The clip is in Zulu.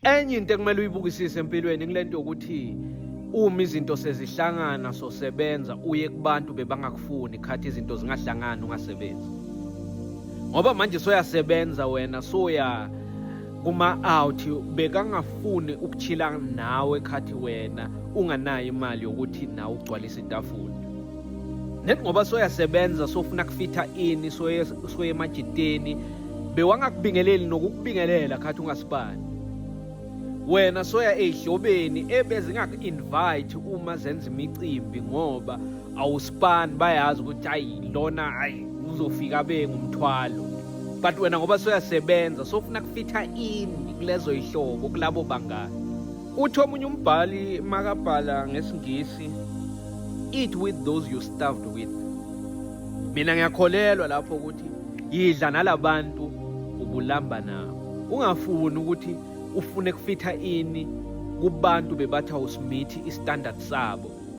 Enye into ekumele uyibukisise empilweni kulento yokuthi uma izinto sezihlangana sosebenza uye kubantu bebangakufuni khathi izinto zingahlangani ungasebenzi. Ngoba manje soyasebenza wena soya kuma out bekangafuni ukuchila nawe khathi wena unganayo imali yokuthi nawe ugcwalise itafula. Net ngoba soyasebenza sofuna kufitha ini soye soye emajiteni bewangakubingeleli nokukubingelela khathi ungasipani. Wena soya ezihlobeni ebezingaku-invite uma zenza imicimbi ngoba awusipani bayazi ukuthi hayi lona hayi uzofika abe ngumthwalo. But wena ngoba soyasebenza sofuna kufitha ini kulezo yihlobo kulabo bangani. Uthi omunye umbhali makabhala ngesiNgisi eat with those you starved with. Mina ngiyakholelwa lapho ukuthi yidla nalabantu ubulamba nabo. Ungafuni ukuthi ufune kufitha ini kubantu bebathi awusimithi istandard sabo.